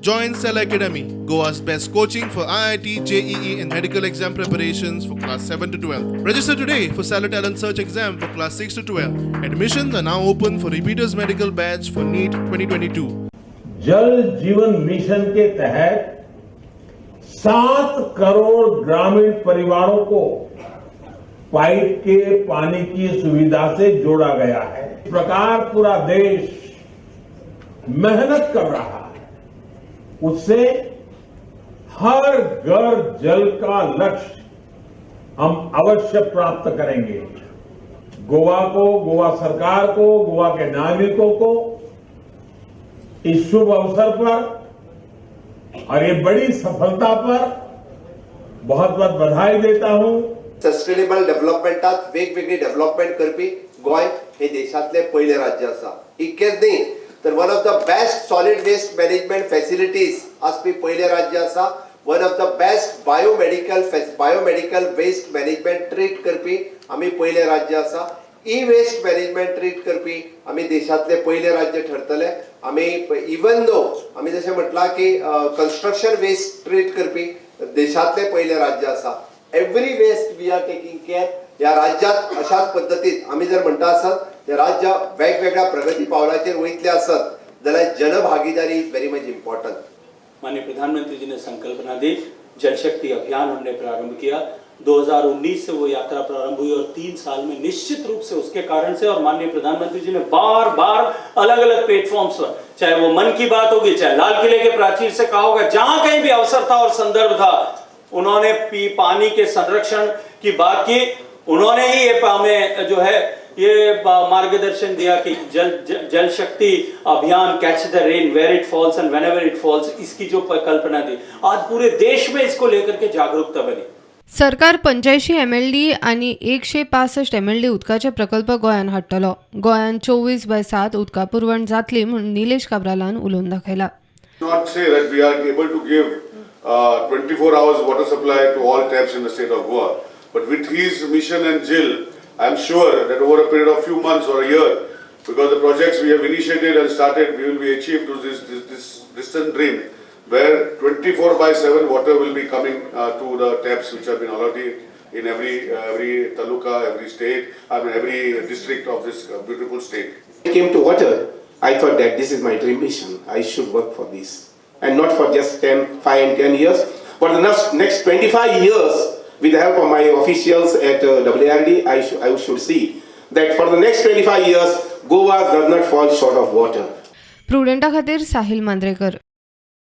Join Cell Academy, Goa's best coaching for IIT, JEE, and medical exam preparations for class 7 to 12. Register today for Stellar Talent Search exam for class 6 to 12. Admissions are now open for repeaters medical batch for NEET 2022. जल जीवन mission K तहत 7 करोड़ ग्रामीण परिवारों को pipe K पानी की सुविधा से जोड़ा गया है। इस प्रकार पूरा देश मेहनत कर रहा है, उससे हर घर जल का लक्ष्य हम अवश्य प्राप्त करेंगे। गोवा को, गोवा सरकार को, गोवा के नागरिकों को इस शुभ अवसर पर और ये बड़ी सफलता पर बहुत बहुत बधाई देता हूं। सस्टेनेबल डेव्हलपमेंटात वेगवेगळी डेव्हलपमेंट करपी गोंय हे देशांतलें पयलें राज्य आसा. इतकेंच न्ही तर one of the best solid waste management facilities आसपी पयलें राज्य आसा. One of the best biomedical waste management treat करपी आमी पयलें राज्य आसा. ई वेस्ट मॅनेजमेंट ट्रीट करपी आमी देशांतले पयलें राज्य ठरतले. आमी इवन दो आमी जशें म्हटलां की कन्स्ट्रक्शन वेस्ट ट्रीट करपी देशांतले पयलें राज्य आसा. Every waste we are taking care. ह्या राज्यात अशाच पद्दतीन आमी जर म्हणटा आसत, ते राज्य वेगवेगळ्या प्रगती पावलाचेर वयतले आसत जाल्यार जनभागीदारी is very much important. माननीय प्रधानमंत्री जी ने संकल्पना दी, जल शक्ति अभियान हमने प्रारंभ किया। 2019 से वो यात्रा प्रारंभ हुई और 3 साल में निश्चित रूप से उसके कारण से और माननीय प्रधानमंत्री जी ने बार बार अलग अलग प्लेटफॉर्म्स पर, चाहे वो मन की बात होगी, चाहे लाल किले के प्राचीर से कहा होगा, जहां कहीं भी अवसर था और संदर्भ था, उन्होंने पी पानी के संरक्षण की बात की। उन्होंने ही ये हमें जो है ये मार्गदर्शन दिया कि जल जल शक्ति अभियान, catch the rain where it falls and whenever it falls, इसकी जो कल्पना दी, आज पूरे देश में इसको लेकर के जागरूकता बनी। सरकार 85 एमएलडी आनी 165 एमएलडी उदकाचे प्रकल्प गोंयांत हाडटलो. गोंयांत 24/7 उदका पुरवण जातली म्हूण निलेश काब्रालान उलोवन दाखयला. Not say that we are able to give 24 hours water supply to all taps in the state of Goa. But with his mission and zeal, I am sure that over a period of few months or a year, because the projects we have initiated and started, we will be achieved to this distant dream where 24 by 7 water will be coming to the taps which have been already in every taluka, every state, I mean, every district of this beautiful state. I came to water, I thought that this is my dream mission. I should work for this. And not for just 10, 5 and 10 years, but the next 25 years, with the help of my officials at WARD, I should see that for the next 25 years, Goa does not fall short of water. प्रुडंटा खातीर साहिल मांद्रेकर.